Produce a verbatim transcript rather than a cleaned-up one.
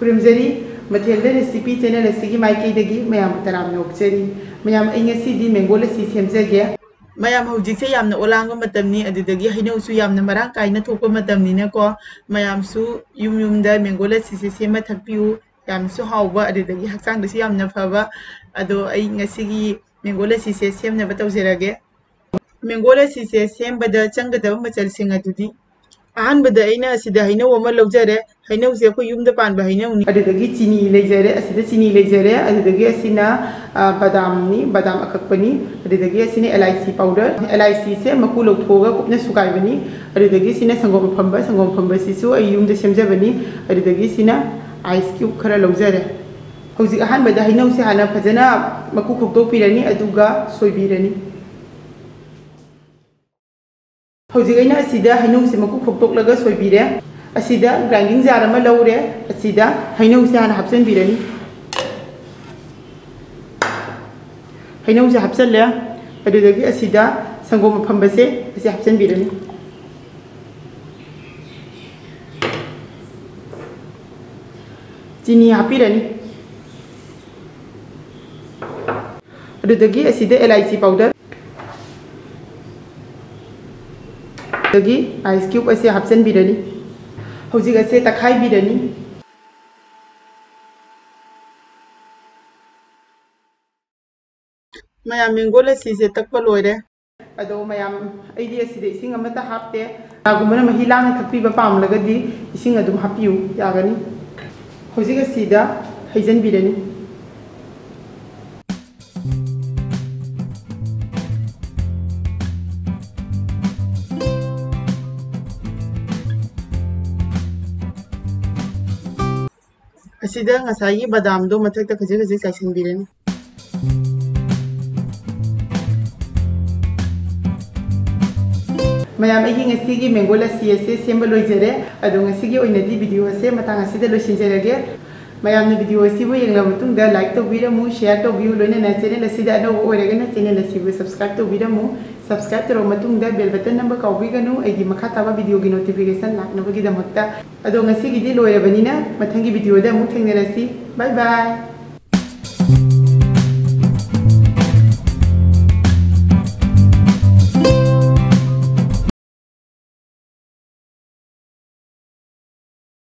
ꯈꯨꯔꯨꯝꯖꯔꯤ꯫ ꯃꯊꯦꯜꯗ recipe channel ꯑꯁꯤꯒꯤ ꯃꯥꯏꯀꯩꯗꯒꯤ ꯃꯌꯥꯝꯕꯨ ꯇꯔꯥꯝꯅ ꯑꯣꯛꯆꯔꯤ꯫ ꯃꯌꯥꯝ, ꯑꯩ ꯉꯁꯤꯗꯤ ꯃꯦꯡꯒꯣ ꯂꯁꯤ ꯁꯦꯝꯖꯒꯦ꯫ ꯃꯌꯥꯝ, ꯍꯧꯖꯤꯛꯁꯦ ꯌꯥꯝꯅ ꯑꯣꯂꯥꯡꯕ ꯃꯇꯝꯅꯤ, ꯑꯗꯨꯗꯒꯤ ꯍꯩꯅꯧꯁꯨ ꯌꯥꯝꯅ ꯃꯔꯥꯡ ꯀꯥꯏꯅ ꯊꯣꯛꯄ ꯃꯇꯝꯅꯤꯅꯀꯣ, ꯃꯌꯥꯝꯁꯨ ꯌꯨꯝ ꯌꯨꯝꯗ ꯃꯦꯡꯒꯣ ꯂꯁꯤꯁꯦ ꯁꯦꯝꯃ ꯊꯛꯄꯤꯌꯨ꯫ ꯌꯥꯝꯅꯁꯨ ꯍꯥꯎꯕ, ꯑꯗꯨꯗꯒꯤ ꯍꯛꯆꯥꯡꯗꯁꯨ ꯌꯥꯝꯅ ꯐꯕ꯫ ꯑꯗꯣ ꯑꯩ ꯉꯁꯤꯒꯤ ꯃꯦꯡꯒꯣ ꯂꯁꯤꯁꯦ ꯁꯦꯝꯅꯕ ꯇꯧꯖꯔꯒꯦ꯫ ꯃꯦꯡꯒꯣ ꯂꯁꯤꯁꯦ ꯁꯦꯝꯕꯗ ꯆꯪꯒꯗꯕ ꯃꯆꯜꯁꯤꯡ ꯑꯗꯨꯗꯤ, ꯑꯍꯥꯟꯕꯗ ꯑꯩꯅ ꯑꯁꯤꯗ ꯍꯩꯅꯧ ꯑꯃ ꯂꯧꯖꯔꯦ꯫ ꯍꯩꯅꯧꯁꯦ ꯑꯩꯈꯣꯏ ꯌꯨꯝꯗ ꯄꯥꯟꯕ ꯍꯩꯅꯧꯅꯤ꯫ ꯑꯗꯨꯗꯒꯤ ꯆꯤꯅꯤ ꯂꯩꯖꯔꯦ, ꯑꯁꯤꯗ ꯆꯤꯅꯤ ꯂꯩꯖꯔꯦ꯫ ꯑꯗꯨꯗꯒꯤ ꯑꯁꯤꯅ, ꯑ, ꯕꯗꯥꯝꯅꯤ, ꯕꯗꯥꯝ ꯑꯀꯛꯄꯅꯤ꯫ ꯑꯗꯨꯗꯒꯤ ꯑꯁꯤꯅ ꯑꯦꯂꯥꯏꯆꯤ ꯄꯥꯎꯗꯔ, ꯑꯦꯂꯥꯏꯆꯤꯁꯦ ꯃꯀꯨ ꯂꯧꯊꯣꯛꯑꯒ ꯀꯨꯞꯅ ꯁꯨꯒꯥꯏꯕꯅꯤ꯫ ꯑꯗꯨꯗꯒꯤ ꯁꯤꯅ ꯁꯪꯒꯣꯝ ꯑꯐꯝꯕ, ꯁꯪꯒꯣꯝ ꯑꯐꯝꯕꯁꯤꯁꯨ ꯑꯩ ꯌꯨꯝꯗ ꯁꯦꯝꯖꯕꯅꯤ꯫ ꯑꯗꯨꯗꯒꯤ ꯁꯤꯅ ꯑꯥꯏꯁ ꯀ꯭ꯌꯨꯕ ꯈꯔ ꯂꯧꯖꯔꯦ꯫ ꯍꯧꯖꯤꯛ ꯑꯍꯥꯟꯕꯗ ꯍꯩꯅꯧꯁꯦ ꯍꯥꯟꯅ ꯐꯖꯅ ꯃꯀꯨ ꯈꯣꯛꯇꯣꯛꯄꯤꯔꯅꯤ, ꯑꯗꯨꯒ ꯁꯣꯏꯕꯤꯔꯅꯤ꯫ ꯍꯧꯖꯤꯛ ꯑꯩꯅ ꯑꯁꯤꯗ ꯍꯩꯅꯧꯁꯦ ꯃꯀꯨ ꯈꯣꯛꯇꯣꯛꯂꯒ ꯁꯣꯏꯕꯤꯔꯦ꯫ ꯑꯁꯤꯗ ꯒ꯭ꯔꯥꯏꯟꯗꯤꯡ ꯖꯥꯔ ꯑꯃ ꯂꯧꯔꯦ꯫ ꯑꯁꯤꯗ ꯍꯩꯅꯧꯁꯦ ꯍꯥꯟꯅ ꯍꯥꯞꯆꯤꯟꯕꯤꯔꯅꯤ꯫ ꯍꯩꯅꯧꯁꯦ ꯍꯥꯞꯆꯤꯜꯂꯦ꯫ ꯑꯗꯨꯗꯒꯤ ꯑꯁꯤꯗ ꯁꯪꯒꯣꯝ ꯑꯐꯝꯕꯁꯦ ꯑꯁꯤ ꯍꯥꯞꯆꯤꯟꯕꯤꯔꯅꯤ꯫ ꯆꯤꯅꯤ ꯍꯥꯞꯄꯤꯔꯅꯤ꯫ ꯑꯗꯨꯗꯒꯤ ꯑꯁꯤꯗ ꯑꯦꯂꯥꯏꯆꯤ ꯄꯥꯎꯗꯔ, ꯑꯗꯒꯤ ꯑꯥꯏꯁ ꯀ꯭ꯌꯨꯕ ꯑꯁꯦ ꯍꯥꯞꯆꯤꯟꯕꯤꯔꯅꯤ꯫ ꯍꯧꯖꯤꯛ ꯑꯁꯦ ꯇꯛꯈꯥꯏꯕꯤꯔꯅꯤ꯫ ꯃꯌꯥꯝ, ꯃꯦꯡꯒꯣ ꯂꯁꯤꯁꯦ ꯇꯛꯄ ꯂꯣꯏꯔꯦ꯫ ꯑꯗꯣ ꯃꯌꯥꯝ, ꯑꯩꯗꯤ ꯑꯁꯤꯗ ꯏꯁꯤꯡ ꯑꯃꯠꯇ ꯍꯥꯞꯇꯦ꯫ ꯀꯅꯥꯒꯨꯝꯕꯅ ꯃꯍꯤ ꯂꯥꯡꯅ ꯊꯛꯄꯤꯕ ꯄꯥꯝꯂꯒꯗꯤ ꯏꯁꯤꯡ ꯑꯗꯨꯝ ꯍꯥꯞꯄꯤꯌꯨ, ꯌꯥꯒꯅꯤ꯫ ꯍꯧꯖꯤꯛ ꯑꯁꯤꯗ ꯍꯩꯖꯤꯟꯕꯤꯔꯅꯤ꯫ ꯑꯁꯤꯗ ꯉꯁꯥꯏꯒꯤ ꯕꯗꯥꯝꯗꯣ ꯃꯊꯛꯇ ꯈꯖꯤꯛ ꯈꯖꯤꯛ ꯆꯥꯏꯁꯤꯟꯕꯤꯔꯅꯤ꯫ ꯃꯌꯥꯝ, ꯑꯩꯒꯤ ꯉꯁꯤꯒꯤ ꯃꯦꯡꯒꯣ ꯂꯁꯤ ꯑꯁꯦ ꯁꯦꯝꯕ ꯂꯣꯏꯖꯔꯦ꯫ ꯑꯗꯣ ꯉꯁꯤꯒꯤ ꯑꯣꯏꯅꯗꯤ ꯚꯤꯗꯤꯑꯣ ꯑꯁꯦ ꯃꯇꯥꯡ ꯑꯁꯤꯗ ꯂꯣꯏꯁꯤꯟꯖꯔꯒꯦ꯫ ꯃꯌꯥꯝꯅ ꯚꯤꯗꯤꯑꯣ ꯑꯁꯤꯕꯨ ꯌꯦꯡꯂꯕ ꯃꯇꯨꯡꯗ ꯂꯥꯏꯛ ꯇꯧꯕꯤꯔꯝꯃꯨ, ꯁꯤꯌꯥꯔ ꯇꯧꯕꯤꯌꯨ, ꯂꯣꯏꯅꯅ ꯆꯦꯅꯦꯜ ꯑꯁꯤꯗ ꯑꯅꯧꯕ ꯑꯣꯏꯔꯒꯅ ꯆꯦꯅꯦꯜ ꯑꯁꯤꯕꯨ ꯁꯕꯁꯀ꯭ꯔꯥꯏꯕ ꯇꯧꯕꯤꯔꯝꯃꯨ꯫ Subscribe ꯇꯧꯔꯕ ꯃꯇꯨꯡꯗ bell button ꯅꯝꯕ ꯀꯥꯎꯕꯤꯒꯅꯨ, ꯑꯩꯒꯤ ꯃꯈꯥ ꯇꯥꯕ videoꯒꯤ notification ꯂꯥꯛꯅꯕꯒꯤꯗꯃꯛꯇ꯫ ꯑꯗꯣ ꯉꯁꯤꯒꯤꯗꯤ ꯂꯣꯏꯔꯕꯅꯤꯅ, ꯃꯊꯪꯒꯤ videoꯗ ꯑꯃꯨꯛ ꯊꯦꯡꯅꯔꯁꯤ꯫ Bye bye꯫